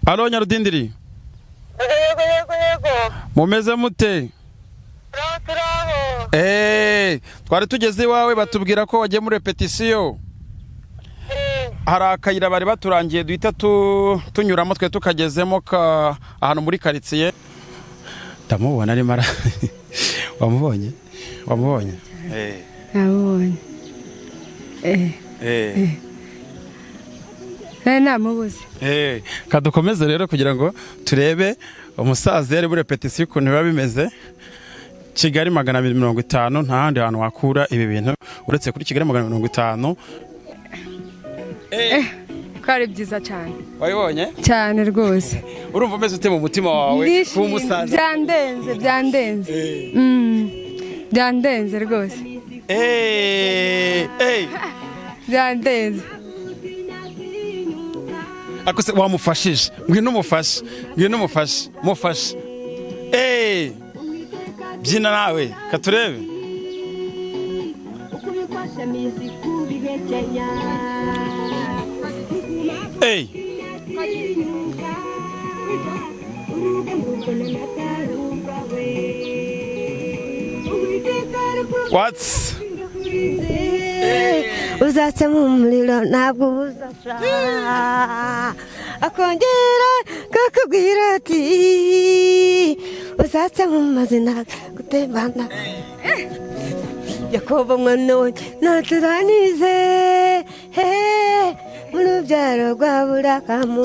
Allô, Nyarudindiri? Yego. Mumeze mute? Turaho, turaho. Twari tugeze iwawe, batubwira ko wagiye muri répétition. Hari akayira bari baturangiye duhita tunyuramo, twe tukagezemo ka ahantu muri karitsiye. Ndamubona arimo ara wamubonye, wamubonye? Namubonye. Nari namubuze. Kadukomeze rero kugira ngo turebe umusaza yari muri répétition ukuntu biba bimeze. Kigali 250, nta handi hantu wakura ibi bintu uretse kuri Kigali 250. Ko ari byiza cyane. Wabibonye? Cyane rwose. Urumva umeze ute mu mutima wawe kuba Ndishimye. umusaza? Byandenze, byandenze. Byandenze rwose. Byandenze. Ariko se wamufashije? Ngwino umufashe, ngwino umufashe, mufashe. Byina nawe katurebe. What? Uzatse mu muriro, ntabwo uzasha. Akongera kakubwira ati: "Uzatse mu mazina gutembana." Yakobo mwana we naturanize he mu rubyaro rwa Burahamu.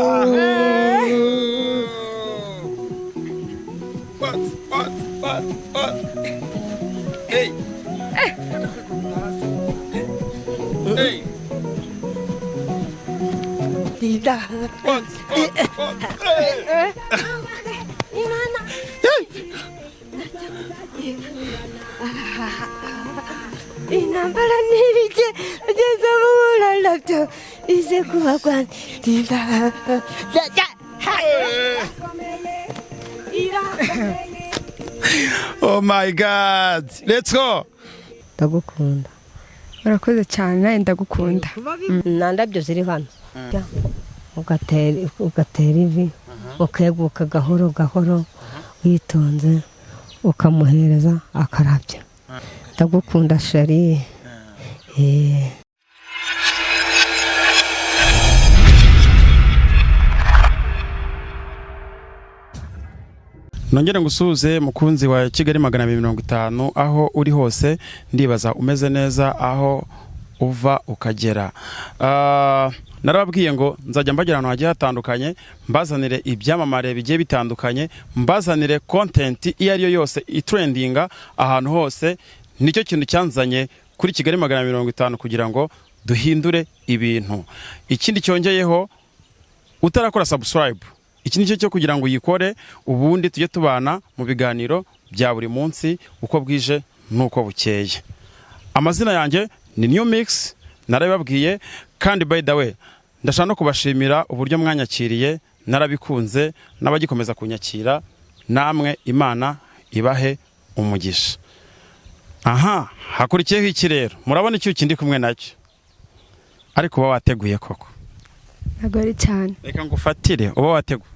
What? What? What? What? Hey! Hey! What? What? What? Hey! Imana. Hey! Intambara n'ibike ugeze muhura nabyo ize kubagwanirira. Oh my God! Let's go! Ndagukunda. Urakoze cyane, nawe ndagukunda. Nta ndabyo ziri hano. Ugatera ivi, ukeguka gahoro gahoro, witonze, ukamuhereza akarabya. Ndagukunda, chérie. Nongere ngusuhuze, mukunzi wa Kigali 250, aho uri hose. Ndibaza umeze neza aho uva ukagera. Narababwiye ngo nzajya mbagera ahantu hagiye hatandukanye, mbazanire ibyamamare bigiye bitandukanye, mbazanire content iyo ari yo yose itrendinga ahantu hose. Nicyo kintu cyanzanye kuri Kigali 250, kugira ngo duhindure ibintu. Ikindi cyongeyeho, utarakora subscribe, iki nicyo cyo kugira ngo uyikore, ubundi tujye tubana mu biganiro bya buri munsi, uko bwije n'uko bukeye. Amazina yanjye ni New Mix, narabibabwiye. Kandi by the way, ndashaka no kubashimira uburyo mwanyakiriye, narabikunze, n'abagikomeza kunyakira namwe, Imana ibahe umugisha. Aha hakurikiyeho iki rero? Murabona icyuki ndi kumwe nacyo, ariko uba wateguye koko? Ntabwo ari cyane. Reka ngufatire, uba wateguye.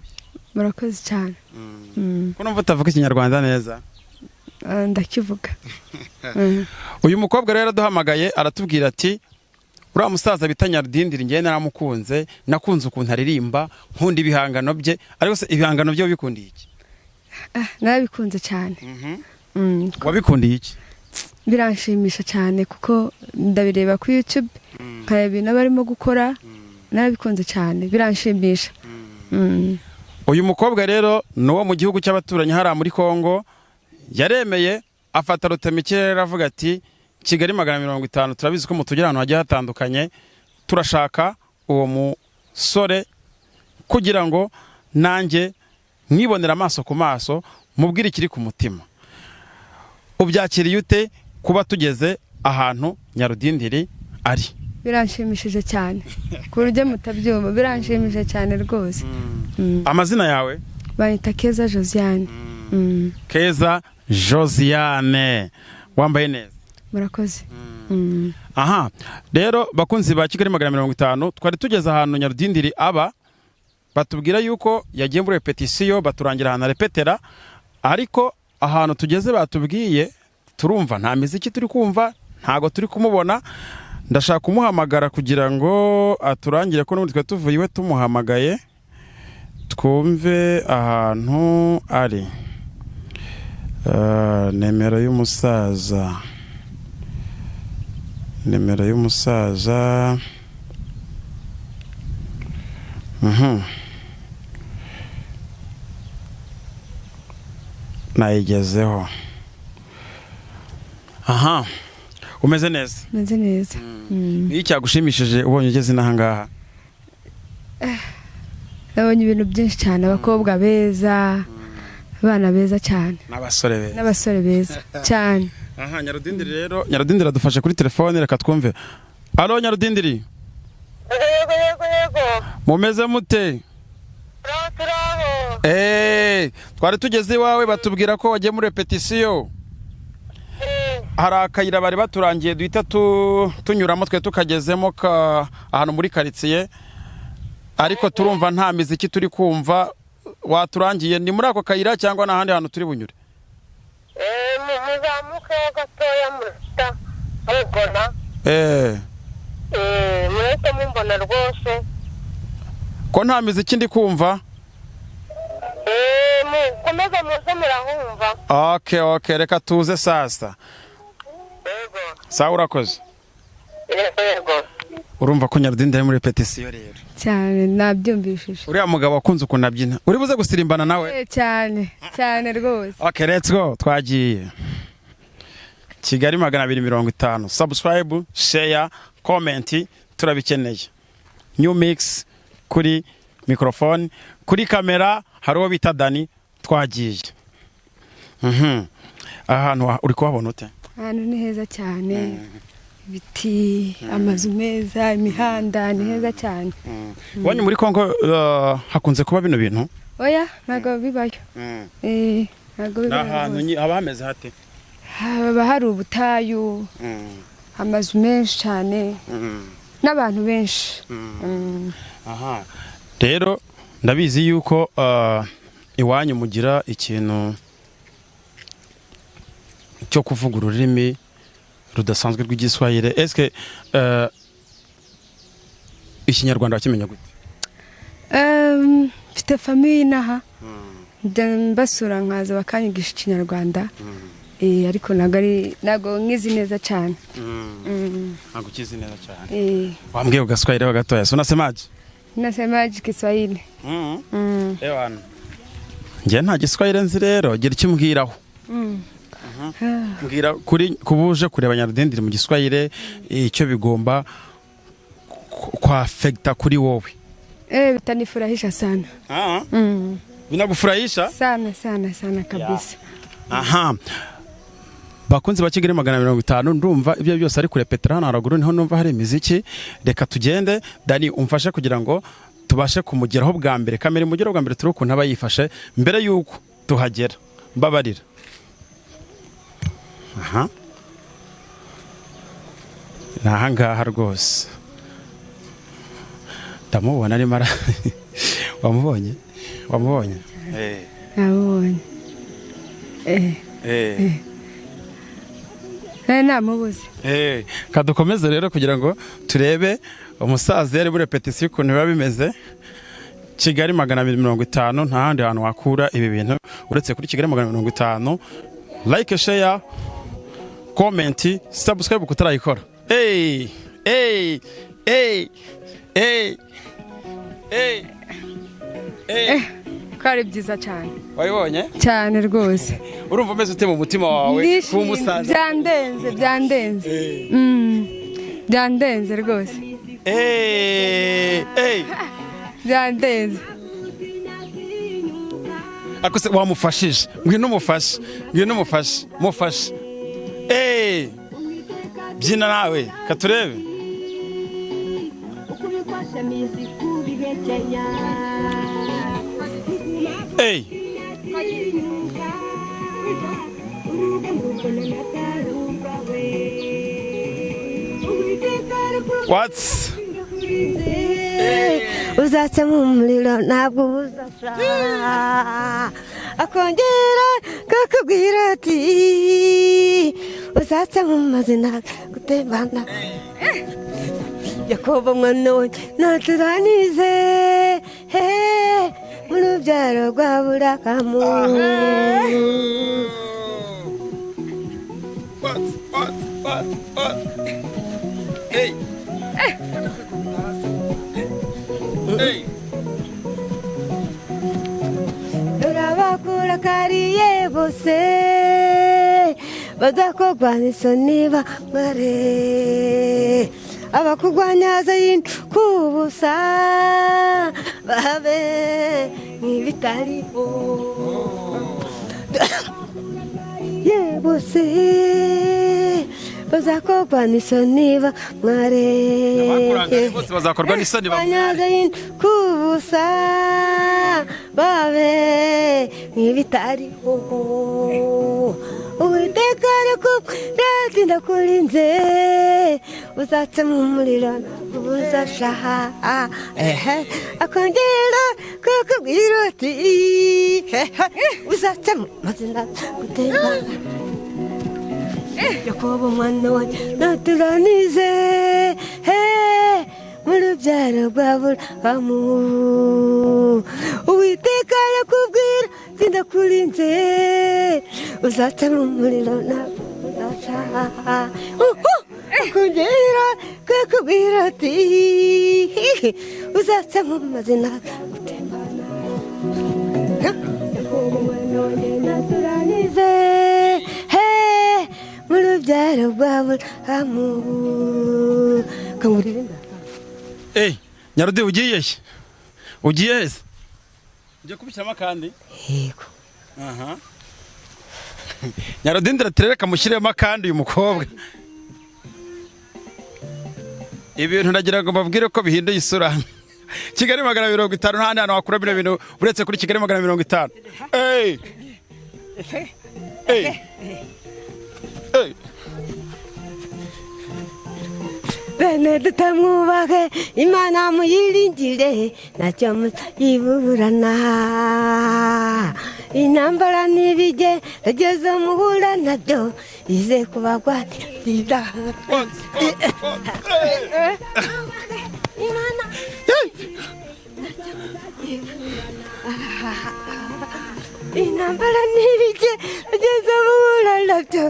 Murakoze cyane. Ko numva utavuga Ikinyarwanda neza? Ah, ndakivuga. Uyu mukobwa rero araduhamagaye, aratubwira ati: "Uriya musaza bita Nyarudindiri, ngewe naramukunze, nakunze ukuntu aririmba, nkunda ibihangano bye." Ariko se ibihangano bye wabikundiye iki? Ah, narabikunze cyane. Wabikundiye iki? Biranshimisha cyane kuko ndabireba kuri YouTube, nkareba ibintu aba arimo gukora. Narabikunze cyane, biranshimisha. Uyu mukobwa rero ni uwo mu gihugu cy'abaturanyi hariya muri Kongo. Yaremeye afata rutemikirere, aravuga ati: "Kigali 250, turabizi ko mutugira ahantu hagiye hatandukanye, turashaka uwo musore kugira ngo nanjye mwibonere amaso ku maso, mubwire ikiri ku mutima." Ubyakiriye ute kuba tugeze ahantu Nyarudindiri ari? Biranshimishije cyane ku buryo mutabyumva, biranshimishije cyane rwose. Amazina yawe? Banyita Keza Josiane. Keza Josiane, wambaye neza. Murakoze. Aha rero, bakunzi ba Kigali 250, twari tugeze ahantu Nyarudindiri aba. Batubwira yuko yagiye muri repetisiyo, baturangira ahantu arepetera, ariko ahantu tugeze batubwiye turumva nta miziki turi kumva, ntago turi kumubona. Ndashaka kumuhamagara kugira ngo aturangire ko n'ubundi twari tuvuye iwe tumuhamagaye, twumve ahantu ari. Nimero y'umusaza, nimero y'umusaza. Nayigezeho. Aha, umeze neza? Meze neza. Ni cyagushimishije ubonye ugeze inaha ngaha? Nabonye ibintu byinshi cyane, abakobwa beza, abana beza cyane. N'abasore beza. N'abasore beza cyane. Aha, Nyarudindiri rero, Nyarudindiri adufashe kuri telefone, reka twumve. Allo, Nyarudindiri? Yego, yego, yego. Mumeze mute? Turaho, turaho. Twari tugeze iwawe, batubwira ko wagiye muri repetisiyo. Hari akayira bari baturangiye duhita tunyuramo, twe tukagezemo ka ahantu muri karitsiye, ariko turumva nta miziki turi kumva. Waturangiye ni muri ako kayira cyangwa n'ahandi hantu turi bunyure? Muzamukeho gatoya murahita mubona. Murahita mumbona rwose. Ko nta miziki ndi kumva? Mukomeze muze, murahumva. Okay, reka tuze sasa. Yego. Sawa, urakoze. Yego, yego. Urumva ko Nyarudindi ari muri repetisiyo rero. Cyane, nabyumvishije. Uriya mugabo wakunze ukuntu abyina, uri buze gusirimbana nawe? Cyane cyane rwose. Okay, let's go, twagiye. Kigali 250, subscribe, share, comment, turabikeneye. New mix kuri microphone, kuri kamera hari uwo bita Dani, twagiye. Aha hantu uri kuhabona ute? Ahantu ni heza cyane, ibiti, amazu meza, imihanda, ni heza cyane. Iwanyu muri Kongo hakunze kuba bino bintu? Oya, ntabwo bibayo. Ntabwo Ni bibayo ahantu rwose. Haba hameze hate? Haba hari ubutayu, amazu menshi cyane n'abantu benshi. Aha rero ndabizi yuko iwanyu mugira ikintu cyo kuvuga ururimi rudasanzwe rw'Igiswahili. Eske Ikinyarwanda wakimenya gute? Mfite famille inaha, njya mbasura nkaza bakanyigisha Ikinyarwanda. Ariko ntabwo nkizi neza cyane. Ntabwo ukizi neza cyane? Eh. Wambwiye ugaswahili ho gatoya, so unasemaje? Nasemaje Kiswahili? Ewana, njye nta Giswahili nzi, rero gira icyo umbwiraho. Mbwira kuri kuba uje kureba Nyarudindiri mu Giswahili, icyo bigomba kwafekita kuri wowe. Bitanifurahisha sana. Binagufurahisha? Sana sana sana kabisa. Aha, bakunzi ba Kigali 250, ndumva ibyo byose ari kurepetera hano haruguru, niho numva hari imiziki. Reka tugende, Dani umfashe kugira ngo tubashe kumugeraho bwa mbere, kamera imugeraho bwa mbere, turi ukuntu aba yifashe mbere y'uko tuhagera. Mbabarira. Aha ni aha ngaha rwose, ndamubona arimo ara wamubonye? Wamubonye? Nabonye. Namubuze. Kadukomeze rero kugira ngo turebe umusaza yari muri repetisiyo ukuntu biba bimeze. Kigali 250, nta handi hantu wakura ibi bintu uretse kuri Kigali 250. Like, share, comment, subscribe kutarayikora. Hey, hey, hey, hey, hey, hey. Ko ari byiza cyane. Wabibonye? Cyane rwose. Urumva umeze ute mu mutima wawe kuba Ndishimye, umusaza? Byandenze, byandenze. Byandenze rwose. Hey, hey. Byandenze. Ariko se wamufashije? Ngwino umufashe, ngwino umufashe, mufashe. Eh, byina nawe katurebe. Ukubikosha mizi kubihekenya. Hey. Tinyuka urugo mbona natarugwawe Uwiteka. What? Uzatse mu muriro ntabwo uzasha. Akongera kakubwira ati uzatse mu mazina gutembana. Yakobo mwana we naturanize he mu rubyaro rwa Burahamu. What? What? What? What? Hey! Hey! Turabakurakariye bose bazakogwa n'isoni bamare abakurwanya kubusa babe nk'ibitariho ye bose bazakogwa n'isoni bamare. Abakurangariye bose bazakorwa n'isoni bamwe. Banyaze kubusa babe nk'ibitariho. Uwiteka arakubwira ati ndakurinze, uzatse mu muriro uzashaha. Ehe, akongera kakubwira ati uzatse mu mazina gutembana. Yakobo mwana wanjye naturanize he mu rubyaro rwa Burahamu. Uwiteka arakubwira ati ndakurinze, uzatse mu muriro ntabwo uzaca. Akongera kakubwira ati uzatse mu mazina gutembana. Yakobo mwana wanjye naturanize he mu rubyaro rwa Burahamu. Kangurira. Hey, Nyarudi, ugiye he? Ugiye he se? Ugiye kubishyiramo kandi? Yego. Aha. Nyarudi, ndiratereka mushyiremo akandi uyu mukobwa. Ibintu ndagira ngo mbabwire ko bihinduye isura. Kigali 250, nta handi hantu wakura bino bintu uretse kuri Kigali 250. Hey! Hey! Hey! Bene tutamwubahe, Imana muyiringire, ntacyo mutayiburana. Intambara n'ibigeragezo muhura nabyo ize kubagwanirira. One, one, one. Hey! Imana Hey! Intambara n'ibigeragezo muhura nabyo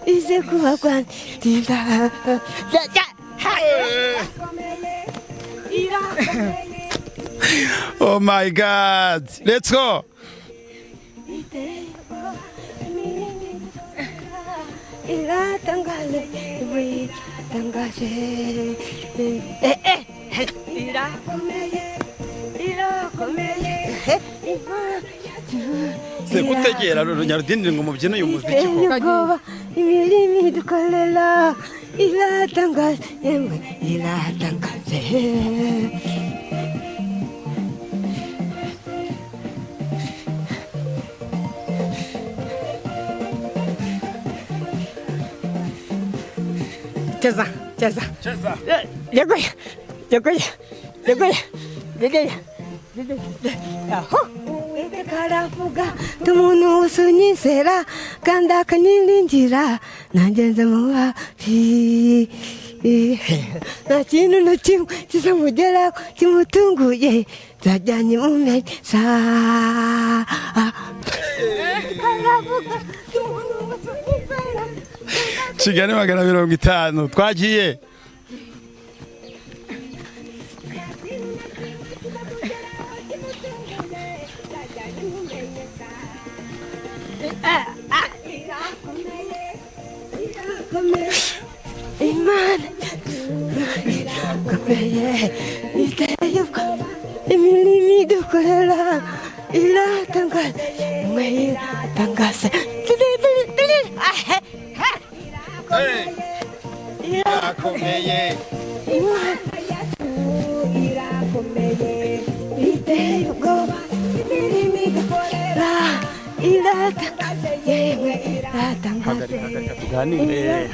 ize kubagwanirira. Oh my God! Let's go! Iratangaje, iratangaje, irakomeye, irakomeye, Imana yacu. Se kutegera Nyarudindi ngo mubyine uyu muziki Iteye ko. ubwoba imirimo idukorera, iratangaje, yemwe iratangaje. Cheza, cheza. Cheza. Yego, yego, yego, yego, aho. Uwiteka aravuga umuntu wese unyizera kandi akanyiringira, nanjye nzamuha nta kintu na kimwe kizamugeraho kimutunguye, nzajyanye mumenya. Aravuga umuntu wese unyizera. Kigali 250, twagiye. Imana irakomeye, iteye ubwoba imirimo idukorera, iratangaje, imwe iratangaje. Irakomeye. Imana yacu irakomeye, iteye ubwoba imirimo idukorera, iratangaje, yewe iratangaje. Tuganire.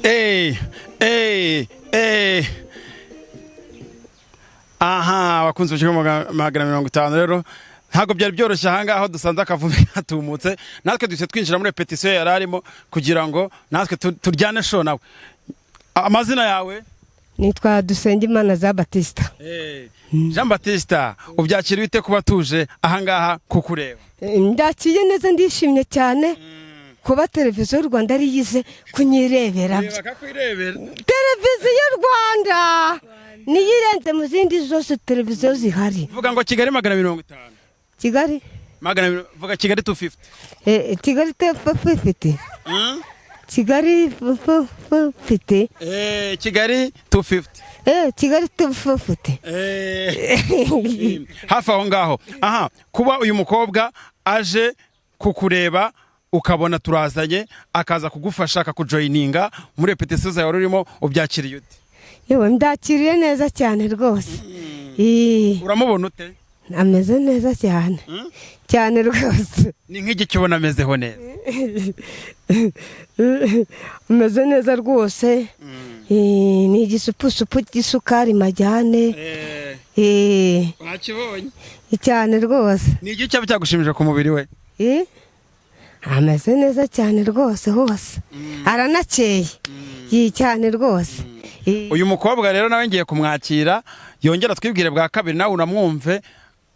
Hey, hey, hey. Aha, abakunzi b'ikigo 250 rero, ntabwo byari byoroshye ahangaha aho dusanze akavumbi katumutse. Natwe duhise twinjira muri répétition yari arimo kugira ngo natwe turyane show nawe. Amazina yawe? Nitwa Dusengimana za Batista. Jean Batista, ubyakira bite kuba tuje ahangaha kukureba? Ndakiye neza, ndishimye cyane kuba Televiziyo y'u Rwanda ari yize kunyirebera. Bakakwirebera. Televiziyo y'u Rwanda niyo irenze mu zindi zose televiziyo zihari. Vuga ngo Kigali 250. Kigali Vuga Kigali 250. Kigali 250. Kigali 50. Kigali 250. Kigali 250. Hafi aho ngaho. Aha, kuba uyu mukobwa aje kukureba, ukabona turazanye, akaza kugufasha, akakujoyininga muri répétition zawe wari urimo, ubyakiriye ute? Yewe, ndakiriye neza cyane rwose. Uramubona ute? Ameze neza cyane cyane rwose. Ni nk'igiki ubona amezeho neza? Ameze neza rwose. Ni igisupusupu cy'isukari majyane. Wakibonye. Cyane rwose. Ni igiki cyaba cyagushimije ku mubiri we? Ameze neza cyane rwose hose, aranakeye. Cyane rwose. Uyu mukobwa rero nawe ngiye kumwakira, yongera twibwire bwa kabiri, nawe unamwumve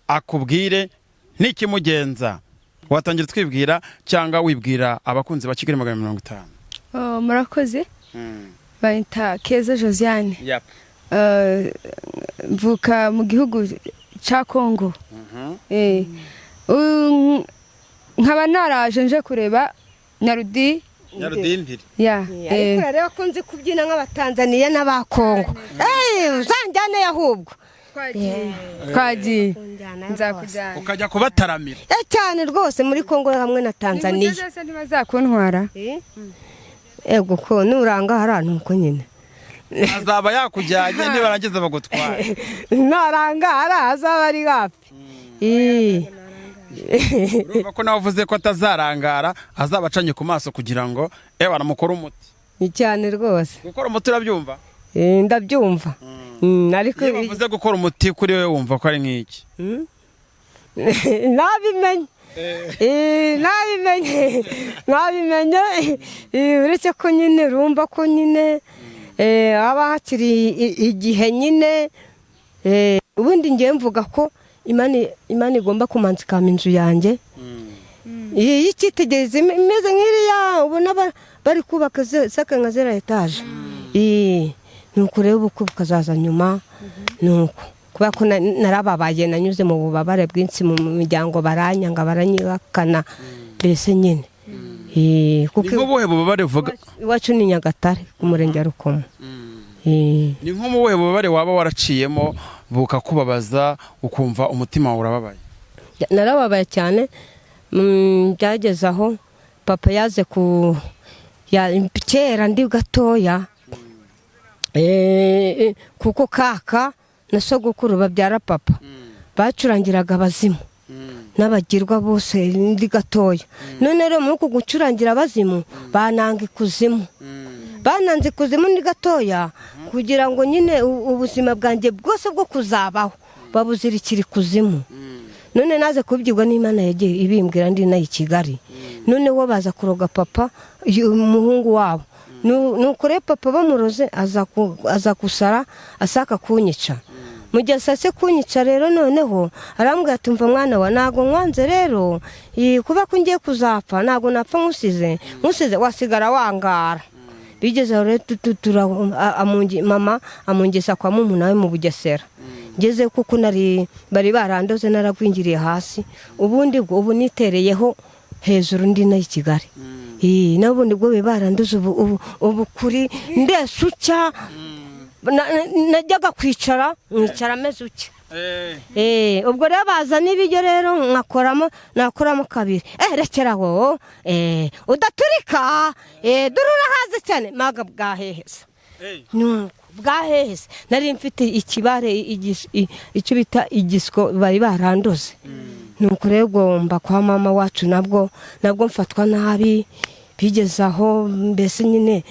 akubwire n'ikimugenza. Watangira twibwira cyangwa wibwira abakunzi ba Kigali 250. Oh, murakoze. Bayita Keza Josiane. Mvuka mu gihugu cya Kongo. Nkaba naraje nje kureba Nyarudi. Nyarudimpiri. Ya. Ariko urareba ko nzi kubyina nk'Abatanzaniya n'Abakongo. Uzanjyane ahubwo. Twagiye, nzakujyana. Ukajya kubataramira. Cyane rwose, muri Kongo hamwe na Tanzaniya. Nimugeze se ntibazakuntwara? Ego ko nuranga hariya nuko nyine. Azaba yakujyanye, nibarangiza bagutwara. Naranga hariya azaba ari hafi. Urumva ko nawe uvuze ko atazarangara, azaba acanye ku maso kugira ngo baramukore umuti. Ni cyane rwose. Gukora umuti urabyumva? Ndabyumva. Ariko Iyo bavuze gukora umuti kuri wowe, wumva ko ari nk'iki? Nabimenye. Nabimenye, nabimenye. Uretse ko nyine urumva ko nyine haba hakiri igihe nyine. Ubundi ngiye mvuga ko Imana igomba kumanza ikampa inzu yanjye iyi y'icyitegererezo imeze nk'iriya ubona bari kubaka saka nka ziriya etaje. Nuko rero ubukwe bukazaza nyuma, nuko kubera ko narababaye, nanyuze mu bubabare bwinshi mu miryango, baranyanga, baranyihakana, mbese nyine. Kuko Ni nk'ubuhe bubabare uvuga? Iwacu ni Nyagatare, ku murenge wa Rukomo. Ni nk'ubuhe bubabare waba waraciyemo bukakubabaza, ukumva umutima wawe urababaye? Narababaye cyane. Byageze aho papa yaze ku kera ndi gatoya. Kuko kaka na sogokuru babyara papa bacurangiraga abazimu n'abagirwa bose ndi gatoya. None rero muri uku gucurangira abazimu bananga ikuzimu, bananze ikuzimu ndi gatoya, kugira ngo nyine ubuzima bwanjye bwose bwo kuzabaho babuzirikira ikuzimu. None naze kubyigwa n'Imana yagiye ibimbwira ndi nayo i Kigali. Noneho baza kuroga papa, umuhungu wabo. Nuko rero papa bamuroze aza gusara ashaka kunyica. Mu gihe ashatse kunyica rero, noneho arambwira ati: "Mva mwana wa, ntabwo nkwanze rero. Kuba ko ngiye kuzapfa, ntabwo napfa nkusize wasigara wangara." Bigeze aho rero mama amungeza kwa murumuna we mu Bugesera. Ngeze kuko nari bari barandoze, naragwingiriye hasi. Ubundi bwo ubu nitereyeho hejuru ndi nayo i Kigali. N'ubundi bwo bari barandoze, ubu kuri ndese utya. Najyaga kwicara nkicara ameze utya. Ubwo rero bazana ibiryo rero nkakoramo, nakoramo kabiri: "Rekeraho, udaturika, dore urahaze cyane." Maga bwaheheza. Nuko bwaheheze nari mfite ikibare, icyo bita igisiko, bari barandoze. Nuko rero ugomba kwa mama wacu nabwo mfatwa nabi, bigeze aho mbese nyine.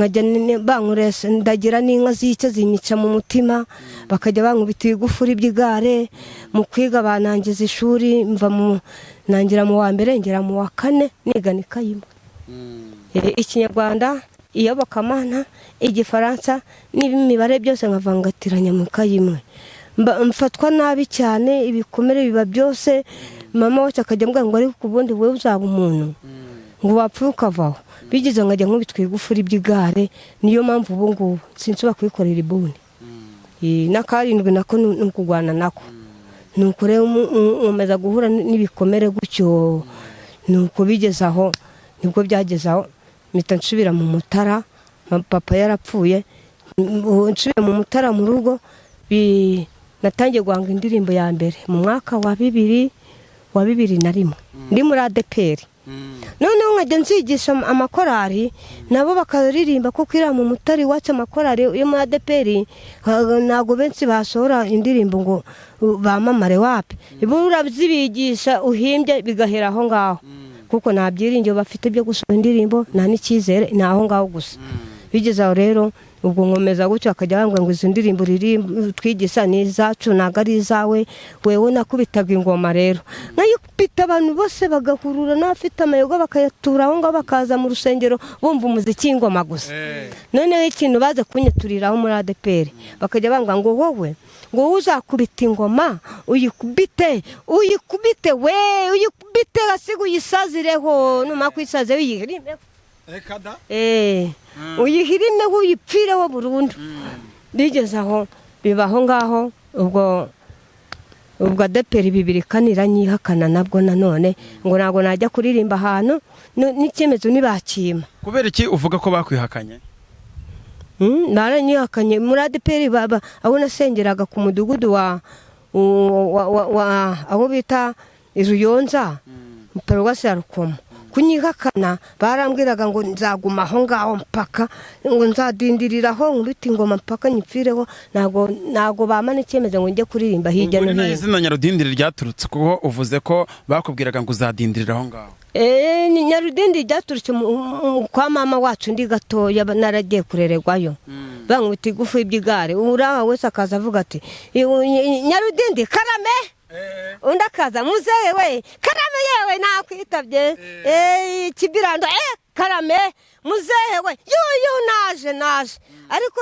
Nkajya bankuresa, ndagira n'inka zica zinyica mu mutima, bakajya bankubita ibigufuri by'igare. Mu kwiga banangiza ishuri, mva mu nangira mu wa mbere ngera mu wa kane niga nikayima. Ikinyarwanda, iyobokamana, Igifaransa n'imibare byose nkavangatiranya mu ikayi imwe. Mfatwa nabi cyane, ibikomere biba byose. Mama wacu akajya ambwira ngo: "Ariko ubundi wowe uzaba umuntu?" Ngo wapfuye ukavaho. Bigeze nkajya nkubitwa igufuri by'igare. Niyo mpamvu ubu ngubu sinshobora kuyikorera ibuni. N'akarindwi nako ni ukugwana nako. Nuko rero nkomeza guhura n'ibikomere gutyo. Nuko bigeze aho, nibwo byageze aho mpita nsubira mu Mutara. Papa yarapfuye. Ubu nsubiye mu Mutara mu rugo, natangiye guhanga indirimbo ya mbere mu mwaka wa 2001 ndi muri ADEPR. Noneho nkajya nzigisha amakorari, nabo bakaririmba, kuko iriya mu Mutara iwacu amakorari yo muri ADEPR ntabwo benshi basohora indirimbo ngo bamamare, wapi. Urazibigisha uhimbye bigahera aho ngaho, kuko nta byiringiro bafite byo gusohora indirimbo, nta n'icyizere, ni aho ngaho gusa. Bigeze aho rero, ubwo nkomeza gutyo, akajya bambwira ngo: "Izi ndirimbo uririmba twigisha ni izacu, ntabwo ari izawe wewe." Nakubitaga ingoma rero, nkayikubita abantu bose bagahurura, n'abafite amayoga bakayatura aho ngaho, bakaza mu rusengero bumva umuziki w'ingoma gusa. Noneho ikintu baze kunyaturiraho muri ADEPR, bakajya bambwira ngo: "Wowe," ngo "wowe uzakubita ingoma, uyikubite, uyikubite we, uyikubite gasiga, uyisazireho, numara kuyisaza uyihirimeho." Reka da! Uyihirimeho, uyipfireho burundu. Bigeze aho biba aho ngaho. Ubwo ADEPR 2004 iranyihakana nabwo nanone, ngo ntabwo najya kuririmba ahantu, n'icyemezo ntibakima. Kubera iki uvuga ko bakwihakanye? Baranyihakanye muri ADEPR baba aho nasengeraga ku mudugudu wa aho bita Iruyonza, paruwasi ya Rukomo. Kunyihakana, barambwiraga ngo nzaguma aho ngaho mpaka, ngo nzadindiriraho nkubita ingoma mpaka nyipfireho. Ntabwo bamana icyemezo ngo njye kuririmba hirya Ubwo no ni naho hino. Izina Nyarudindiri ryaturutse, kuko uvuze ko bakubwiraga ngo uzadindirira aho ngaho. Ni Nyarudindi ryaturutse kwa mama wacu ndi gatoya, naragiye kurererwayo, bankubita igufu by'igare. Uraha wese akaza avuga ati: "Nyarudindi karame!" Undi akaza: "Muzehe we karame, yewe nakwitabye." Kibirando karame muzehe we, yuyu naje, naje. Ariko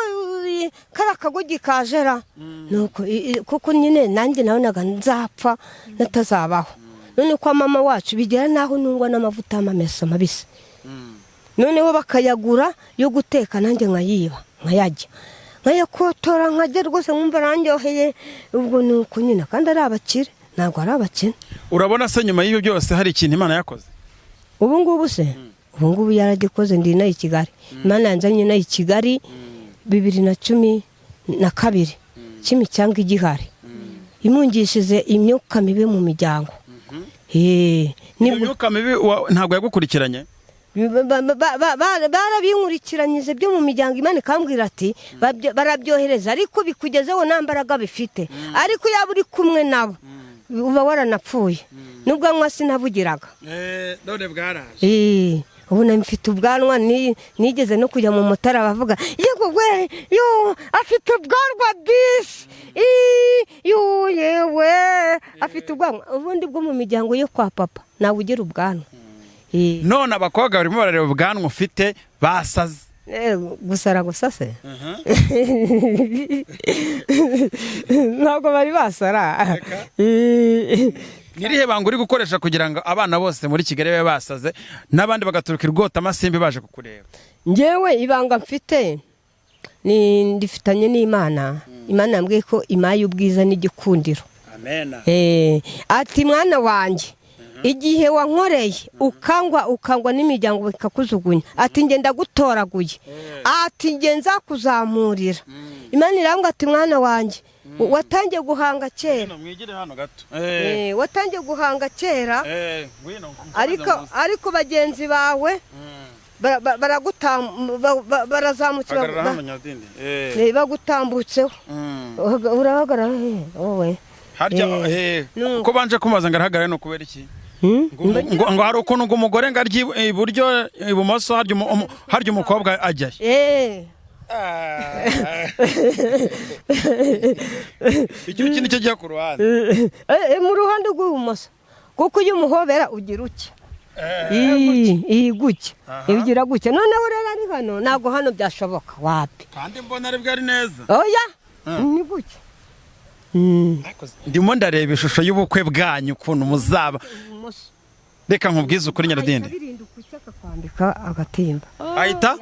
kariya kagugi kajera nuko kuko nyine nanjye nabonaga nzapfa natazabaho. None kwa mama wacu bigera naho nungwa n'amavuta y'amamesa mabisi, noneho bakayagura yo guteka, nanjye nkayiba, nkayarya, nkayakotora, nkajya rwose nkumva arandyoheye. Ubwo ni uko nyine, kandi ari abakire, ntabwo ari abakene. Urabona se nyuma y'ibyo byose hari ikintu Imana yakoze? Ubu ngubu se, ubu ngubu yaragikoze. Ndi inaha i Kigali, Imana yanzanye inaha i Kigali 2012, cy'imicyanga igihari, imungishije imyuka mibi mu miryango. Iyo nibwo myuka mibi ntabwo yagukurikiranye? Barabinkurikiranyije byo mu miryango. Imana ikambwira ati: "Barabyohereza ariko bikugezeho nta mbaraga bifite, ariko yaba uri kumwe nabo uba waranapfuye." N'ubwanwa sinabugiraga. None bwaraje. Ubu na mfite ubwanwa. Nigeze no kujya mu Mutara, bavuga: "Yego we, yo afite ubwanwa disi. Yo yewe afite ubwanwa." Ubundi bwo mu miryango yo kwa papa ntawe ugira ubwanwa. None abakobwa barimo barareba ubwanwa ufite basaze. Gusara gusa se, ntabwo bari basara. Ni irihe banga uri gukoresha kugira ngo abana bose muri Kigali babe basaze, n'abandi bagaturuka i Rwotamasimbi baje kukureba? Ngewe ibanga mfite ni ndifitanye n'Imana. Imana yambwiye ko imaye ubwiza n'igikundiro. Amena. Ati: "Mwana wanjye, igihe wankoreye ukangwa, ukangwa n'imiryango bikakujugunya," ati, "nge ndagutoraguye," ati, "nge nzakuzamurira." Imana irambwira ati: "Mwana wanjye, watangiye guhanga kera." Mwigire hano gato. Watangiye guhanga kera, Ngwino. ariko bagenzi bawe barazamutse Hagarara hano, Nyarudindi. Bagutambutseho. Urahagarara he wowe? Harya Nuko. Ko banje kumaza ngo arahagarare, no kubera iki? Hmm? Ngo hari ukuntu ngo umugore ngo arye iburyo, ibumoso, harya umukobwa ajyayo. Icyo kintu cyo kijya ku ruhande. Mu ruhande rw'ibumoso, kuko iyo umuhobera ugira utya. Iyi gutya. Ugira gutya. Noneho rero ari hano, ntabwo hano byashoboka, wapi. Kandi mbona aribwo ari neza. Oya, ni gutya. Ndimo ndareba ishusho y'ubukwe bwanyu ukuntu muzaba. Ibumoso. Reka nkubwize ukuri, Nyarudindi. Ahita abirinda ukucya, akakwambika agatimba. Ahita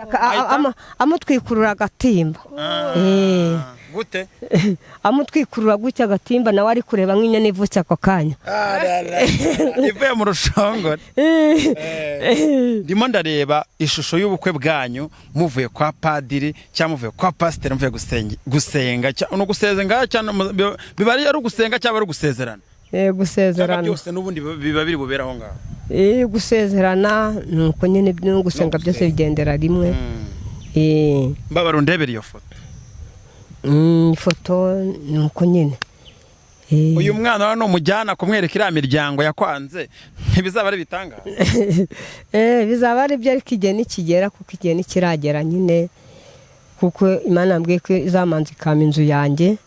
Amutwikurura agatimba. Gute? Amutwikurura gutya agatimba, nawe ari kureba nk'inyana ivutse ako kanya. Ivuye mu rushongore. Ndimo ndareba ishusho y'ubukwe bwanyu muvuye kwa padiri cyangwa muvuye kwa pasiteri, muvuye gusenga no gusenga, cyangwa biba ari ugusenga cyangwa ari ugusezerana. Eh, Cyangwa gusezerana. Byose n'ubundi biba biri bubere aho ngaho. Gusezerana ni uko nyine, no gusenga byose bigendera rimwe. Mbabara undebere iyo foto. Ifoto ni uko nyine. Uyu mwana wa numujyana kumwereka iriya miryango yakwanze, ntibizaba ari ibitangaza? Bizaba ari byo, ariko igihe nikigera, kuko igihe ntikiragera nyine, kuko Imana yambwiye ko izamanza ikampa inzu yanjye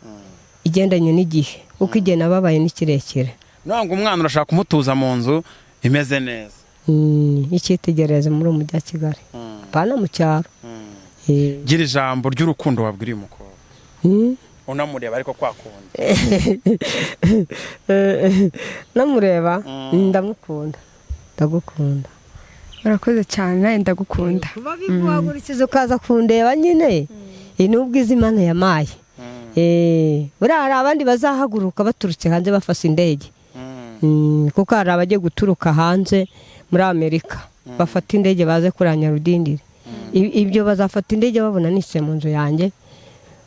igendanye n'igihe, kuko igihe nababaye ni kirekire. Ntabwo umwana urashaka kumutuza mu nzu imeze neza. Icyitegererezo muri uyu mujyi wa Kigali, apana mu cyaro. Gira ijambo ry'urukundo wabwira uyu mukobwa unamureba, ariko kwakunda. Namureba, ndamukunda, ndagukunda. Urakoze cyane, nawe ndagukunda. Kuba biguhagurukije ukaza kundeba nyine, iyi ni ubwiza Imana yamaye. Buriya hari abandi bazahaguruka baturutse hanze bafashe indege, kuko hari abagiye guturuka hanze muri Amerika bafata indege baze kuri Nyarudindiri. Ibyo bazafata indege babona nise mu nzu yanjye,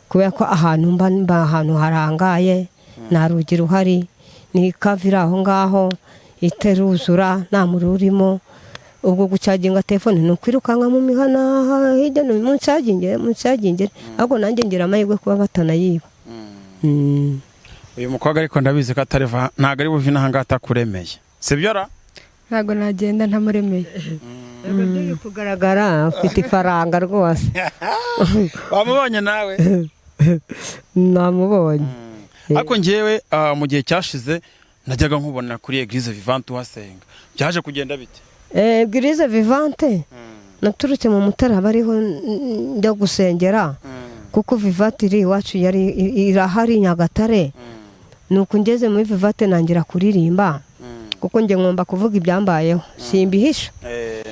kubera ko ahantu mba ahantu harangaye, nta rugi ruhari, ni ikava iri aho ngaho iteruzura, nta muriro urimo. Ubwo gucaginga telefone ni ukwirukanka mu mihana hirya no hino, muncagingire, muncagingire. Ahubwo nanjye ngira amahirwe kuba batanayiba. Uyu mukobwa ariko ndabizi ko atari ntabwo ari buve inaha ngaha atakuremeye, sibyo ra? Ntabwo nagenda ntamuremeye. Biri kugaragara, ufite ifaranga rwose. Wamubonye nawe? Namubonye. Ariko ngewe mu gihe cyashize najyaga nkubona kuri Eglise Vivante uhasenga, byaje kugenda bite? Eglise Vivante, naturutse mu Mutara bariho njya gusengera, kuko Vivante iri iwacu, yari irahari i Nyagatare. Nuko ngeze muri Vivante nangira kuririmba, kuko njye ngomba kuvuga ibyambayeho, simbihisha.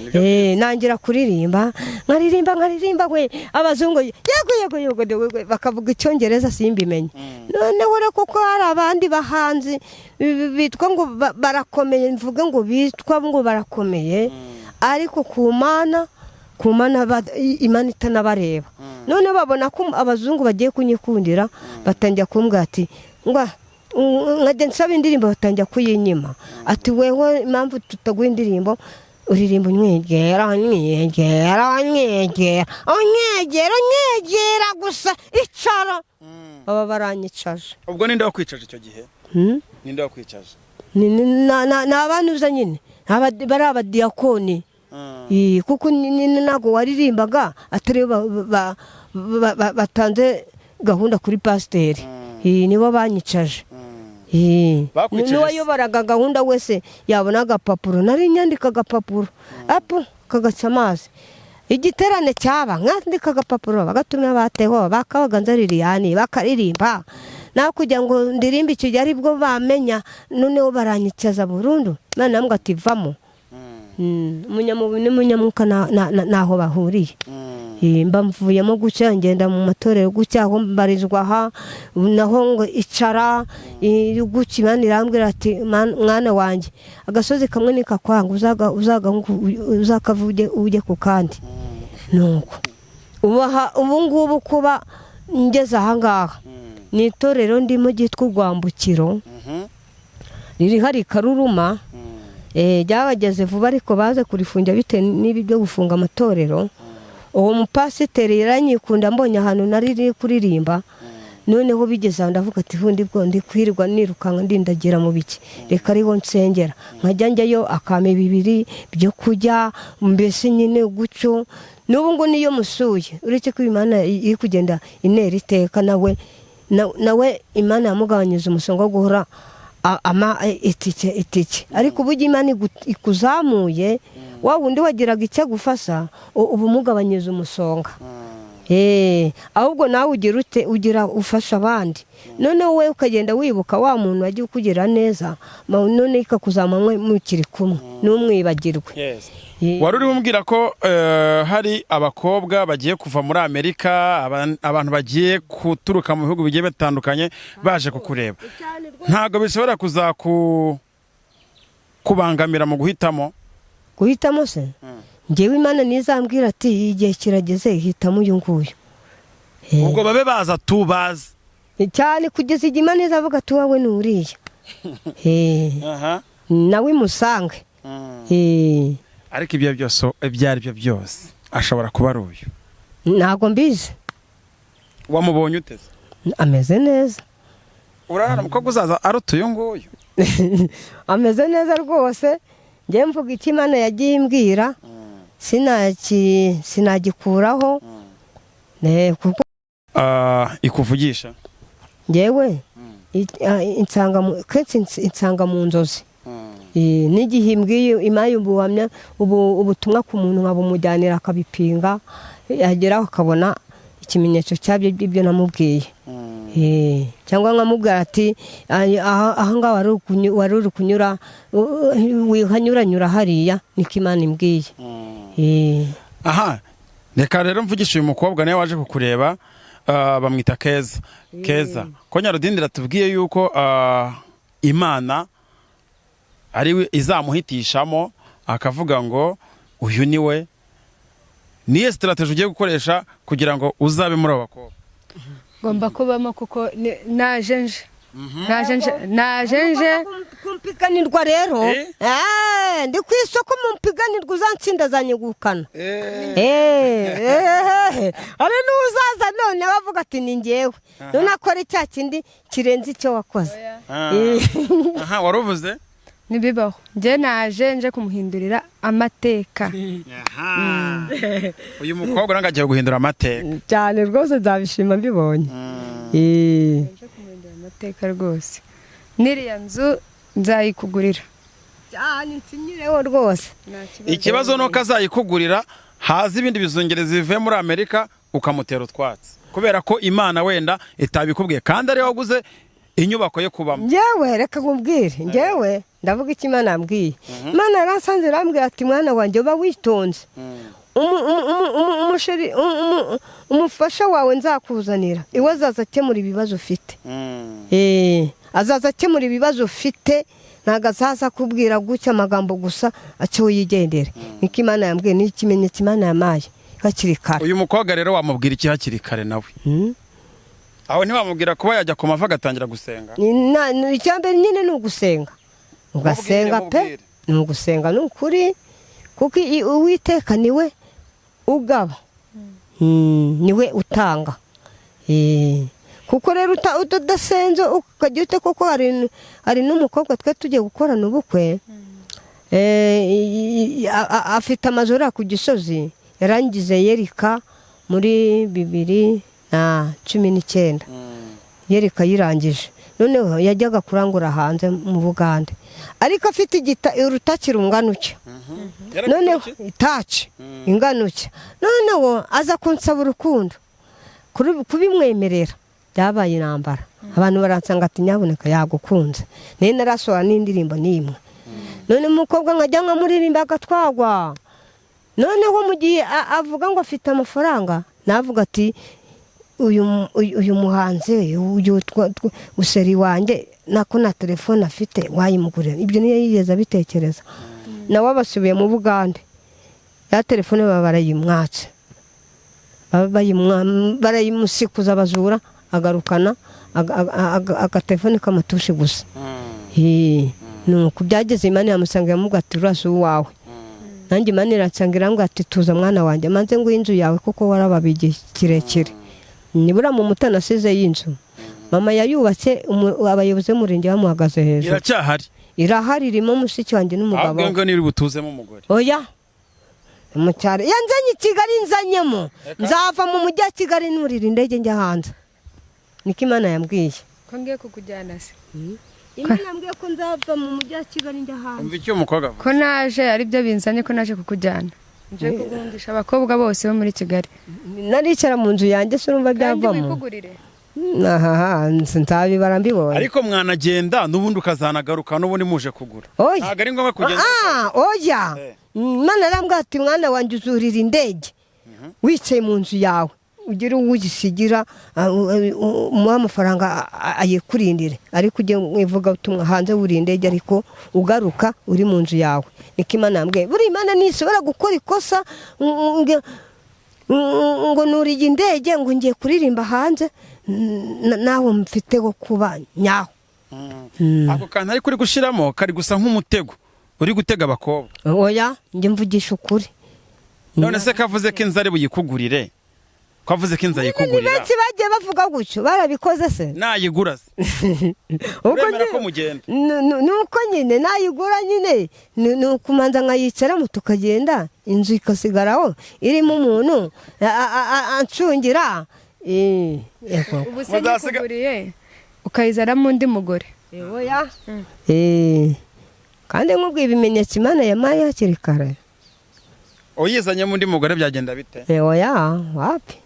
Nibyo. Nangira kuririmba, nkaririmba, nkaririmba we, abazungu yego yego yego yego, bakavuga icyongereza simbimenye. Noneho rero kuko hari abandi bahanzi bitwa ngo barakomeye, mvuge ngo bitwa ngo barakomeye, ariko ku Mana Imana itanabareba. None babona ko abazungu bagiye kunyikundira, batangira kumbwira ati ngwa nkajya nsaba indirimbo, batangira kuyinyima, ati wewe impamvu tutaguha indirimbo, uririmba unywegera, unywegera, unywegera, unywegera, unywegera gusa, icara. Baba baranyicaje. Ubwo ninde wakwicaje icyo gihe? Hmm? Ninde wakwicaje? Ni abantuza nyine, bari abadiyakoni. Kuko nyine ntabwo waririmbaga atari bo batanze gahunda kuri pasiteri. Nibo banyicaje. Bakwicaje se? N'uwayoboraga gahunda wese yabona agapapuro, nari nyandika agapapuro apu kagaca amazi, igiterane cyaba nkandika agapapuro, bagatumira bateho bakabaganza Liliane bakaririmba, nawe kugira ngo ndirimbe icyo gihe aribwo bamenya. Noneho baranyicaza burundu. Imana yambwira ati vamo. Umunyamubiri n'umunyamwuka ntaho bahuriye. Mba mvuyemo gutya, ngenda mu matorero gutya, aho mbarizwa aha naho ngo icara, gutya. Imana irambwira ati "Mwana wanjye, agasozi kamwe nikakwanga uzakava ujye ku kandi." Nuko ubu ngubu kuba ngeze aha ngaha ni itorero ndimo ryitwa Urwambukiro, riri hari Karuruma. Ryabageze vuba, ariko baze kurifungira bitewe n'ibi byo gufunga amatorero. Uwo mupasiteri yaranyikunda, mbonye ahantu nari riri kuririmba. Noneho bigeze aho ndavuga ati hundi bwo ndi kwirirwa nirukanka ndindagira mu biki, reka ariho nsengera, nkajya njyayo akampa bibiri byo kurya, mbese nyine gutyo. N'ubu ngo niyo musuye, uretse ko Imana iri kugenda intera iteka, nawe nawe Imana yamugabanyije umusonga wo guhora ama itike, ariko uburyo Imana ikuzamuye, wa wundi wagiraga icyo agufasha uba umugabanyije umusonga. Ahubwo nawe ugira ute, ugira ufasha abandi, noneho wowe ukagenda wibuka wa muntu wagiye ukugira neza, none ikakuzamura mukiri kumwe, ntumwibagirwe. Wari urimo umbwira ko hari abakobwa bagiye kuva muri Amerika, abantu bagiye guturuka mu bihugu bigiye bitandukanye baje kukureba. Ntabwo bishobora kuzaku kubangamira mu guhitamo? Guhitamo se, ngewe Imana ntizambwira ati igihe kirageze, hitamo uyu nguyu. Ubwo babe baza tubazi. Cyane, kugeza igihe Imana izavuga ati uwawe ni uriya. Nawe imusange. Ariko ibyo byose, ibyo ari byo byose, ashobora kuba ari uyu. Ntabwo mbizi. Wamubonye uteze? Ameze neza. Urabona umukobwa uzaza aruta uyu nguyu? Ameze neza rwose. Njyewe mvuga icyo Imana yagiye imbwira, sinagikuraho. Kuko Ikuvugisha? Njyewe kenshi insanga mu nzozi. N'igihe imbwiye, impaye ubuhamya, ubutumwa ku muntu, nkabumujyanira akabipinga, yageraho akabona ikimenyetso cyabyo by'ibyo namubwiye. Cyangwa nkamubwira ati aha ngaha wari uri kunyura, wihanyuranyura hariya, niko Imana imbwiye. Aha reka rero mvugisha uyu mukobwa nawe waje kukureba, bamwita Keza. Keza, ko Nyarudindira tubwiye yuko Imana ari we izamuhitishamo akavuga ngo uyu ni we, niyo strategy ugiye gukoresha kugira ngo uzabe muri abo bakobwa? Ngomba kubamo kuko naje nje naje nje naje nje. Kumpiganirwa rero. Eh? Ndi ku isoko, mu mpiganirwa uzantsinda azanyegukana. Hari n'uzaza none bavuga ati ni ngewe, none akora icya kindi kirenze icyo wakoze. Aha wari uvuze? Ntibibaho, njye naje nje kumuhindurira amateka. Aha. Uyu mukobwa ntabwo agiye guhindura amateka. Cyane rwose, nzabishima mbibonye. Nje kumuhindurira amateka rwose, n'iriya nzu nzayikugurira. Cyane, nsinyireho rwose. Nta kibazo. Ikibazo ni uko azayikugurira, haza ibindi bizungerezi bivuye muri Amerika, ukamutera utwatsi kubera ko Imana wenda itabikubwiye kandi ariwe waguze inyubako yo kubamo. Njyewe reka nkubwire, njyewe ndavuga icyo Imana yambwiye. Imana yaransanze irambwira ati mwana wanjye, uba witonze. Umuchéri, umufasha wawe nzakuzanira iwe azaza akemura ibibazo ufite. Azaza akemura ibibazo ufite, ntabwo azaza akubwira gutya amagambo gusa ace yigendere. Niko Imana yambwiye, ni ikimenyetso Imana yamaye hakiri kare. Uyu mukobwa rero wamubwira iki hakiri kare nawe? Aho ntiwamubwira kuba yajya ku mavi agatangira gusenga? Icya mbere nyine ni ugusenga, ugasenga pe. Mubwire. Ni ugusenga, ni ukuri, kuko Uwiteka niwe ugaba. Niwe utanga. Kuko rero udasenze ukajya ute, kuko hari n'umukobwa twe tugiye gukorana ubukwe. Afite amazu ariya ku Gisozi, yarangize yerika muri 2019, yerika yirangije. Noneho yajyaga kurangura hanze mu Bugande, ariko afite urutaki rungana utya. Noneho itaci ingana utya, noneho aza kunsaba urukundo. Kubimwemerera byabaye intambara. Abantu baransanga ati nyabuneka yagukunze, nayo narasohora n'indirimbo n'imwe. None umukobwa nkajya nkamuririmba agatwagwa. Noneho mu gihe avuga ngo afite amafaranga, navuga ati uyu muhanzi uyu useri wanjye nako na telefone afite wayimugurira. Ibyo niyo yigeze abitekereza. Nawe abasubiye mu Bugande, ya telefone baba barayimwatse. Barayimusikuza abajura, agarukana agatelefone k'amatushe gusa. Nuko byageze, Imana yamusanga yamubwira ati urasa uwawe. Nanjye Imana iransanga irambwira ati tuza mwana wanjye, manze nguhe inzu yawe kuko warababiye igihe kirekire, nibura mu mutana asize y'inzu. Mama yayubatse, abayobozi b'umurenge bamuhagaze hejuru. Iracyahari? Irahari, irimo mushiki wanjye n'umugabo Ahubwo we. ngo niba butuzemo umugore. Oya, mu cyaro yanzanye i Kigali, nzanyemo, nzava mu mujyi wa Kigali nurira indege njya hanze, niko Imana yambwiye. Ko ngiye kukujyana se? Imana yambwiye ko nzava mu mujyi wa Kigali njya hanze. Umva icyo umukobwa avuga. Ko naje aribyo binzanye, ko naje kukujyana, nje kuguhungisha abakobwa bose bo muri Kigali. Naricara mu nzu yanjye se, urumva Kandi byavamo? wikugurire. Ahaha, nzabibara mbibonye. Ariko mwanagenda n'ubundi ukazanagaruka n'ubundi muje kugura. Oya. Ntabwo ari ngombwa kugenda. Ah, oya. Imana arambwira ati: "Mwana wanjye, uzurira indege wicaye mu nzu yawe, ugire uwo uyisigira, umuhe amafaranga ayikurindire, ariko ujye mu ivugabutumwa hanze wuriye indege, ariko ugaruka uri mu nzu yawe." Niko Imana yambwiye. Buriya Imana ntishobora gukora ikosa ngo nuriye indege ngo ngiye kuririmba hanze, nawe mfite wo kuba nyaho. Ako kantu ariko uri gushyiramo kari gusa nk'umutego uri gutega abakobwa. Oya, njye mvugisha ukuri. None se kavuze ko inzu ari buyikugurire, ko avuze ko inzu Ni ayikugurira? benshi bagiye bavuga gutyo, barabikoze se? Nayigura se? Ubwo Uremera ko mugenda? Nuko nyine nayigura nyine ni ukumanza nkayicaramo tukagenda, inzu ikasigaraho irimo umuntu ancungira. Yego. Ubu se nyikuguriye ukayizanamo undi mugore? Oya. Kandi nkubwiye ibimenyetso Imana yampaye hakiri kare. Uyizanyemo undi mugore byagenda bite? Oya, wapi.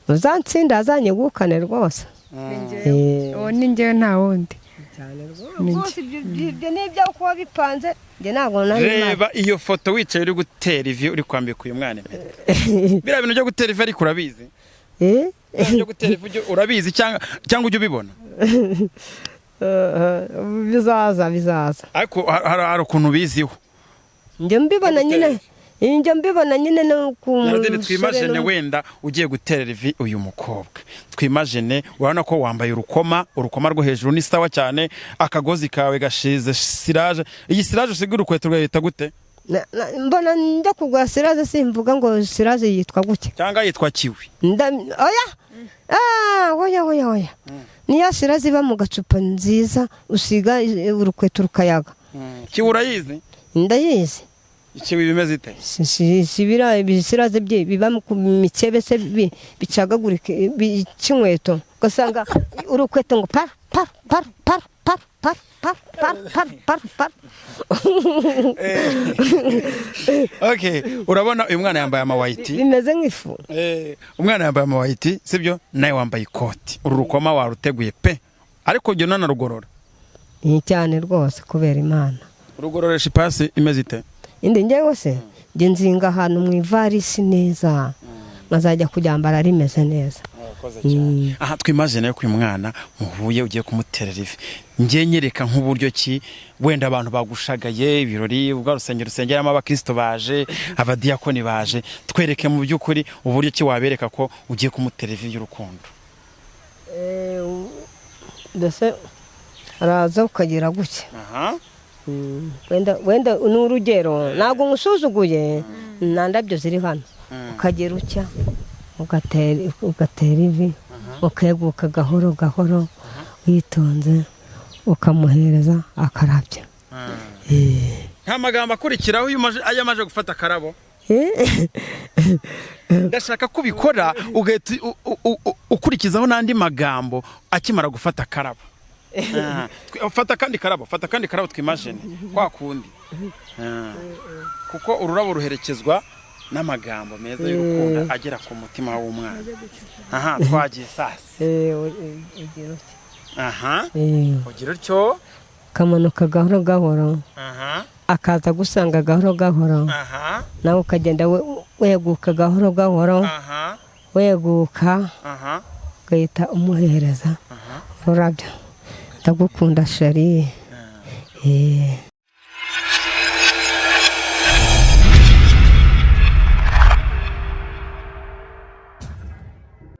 Uzantsinda azanyegukane rwose. Ni njyewe. Uwo ni njyewe, nta wundi. Cyane. Ni Rwose ibyo ni ibyo kuba bipanze, njye ntabwo nari mpari. Reba iyo foto wicaye uri gutera ivi, uri kwambika uyu mwana impeta. Biriya bintu byo gutera ivi ariko urabizi? Eh? Biriya bintu byo gutera ivi urabizi cyangwa ujya ubibona? Bizaza, bizaza. Ariko hari ukuntu ubiziho. Njye mbibona nyine, njye mbibona nyine no ku Nyaradini, musore. Twimagine wenda ugiye guterera ivi uyu mukobwa. Twimagine, urabona ko wambaye urukoma, urukoma rwo hejuru ni sawa cyane, akagozi kawe gashize siraje. Iyi siraje usiga urukweto rwawe gute? Mbona njya kugura siraje, simvuga ngo siraje yitwa gutya. Cyangwa yitwa kiwi? Oya. Ah, oya, oya, oya, niyo siraje iba mu gacupa nziza, usiga urukweto rukayaga. Kiwi urayizi? Ndayizi. Kiwi bimeze ite? Si biriya ibisiraze bye biba ku mikebe se, bicagagurika bica inkweto, ugasanga urukweto ngo par par par par par par par par par par par. Okay, urabona uyu mwana yambaye amawayiti. Bimeze nk'ifu. Umwana yambaye amawayiti, sibyo? Nawe wambaye ikoti, uru rukoma waruteguye pe, ariko ujya unanarugorora? Ni cyane rwose, kubera Imana. Urugororesha ipasi imeze ite? Indi njyewe se, njye nzinga ahantu mu ivarisi neza, nkazajya kuryambara rimeze neza. Aha twimagine ko uyu mwana muhuye ugiye kumuterera ivi. Njye nyereka nk'uburyo ki wenda abantu bagushagaye, ibirori, ubwa rusengero rusengeramo abakristo baje, abadiyakoni baje, twereke mu by'ukuri uburyo ki wabereka ko ugiye kumutera ivi y'urukundo. Mbese araza ukagira gutya. Aha. Wenda ni urugero, ntabwo nkusuzuguye, nta ndabyo ziri hano, ukagira utya, ugatera ivi, ukeguka gahoro gahoro witonze, ukamuhereza akarabyo. Nta magambo akurikiraho iyo amaze gufata akarabo? Ndashaka ko ubikora ugahita ukurikizaho n'andi magambo akimara gufata akarabo. Fata akandi karabo, fata akandi karabo, twimagine kwa kundi. Kuko ururabo ruherekezwa n'amagambo meza y'urukundo agera ku mutima w'umwana. Aha twagiye sasa. Ugira utya. Aha, ugira utyo. Ukamanuka gahoro gahoro. Aha. Akaza gusanga gahoro gahoro. Aha. Nawe ukagenda weguka gahoro gahoro. Aha. Weguka. Aha. Ugahita umuhereza ururabyo: "Ndagukunda chérie."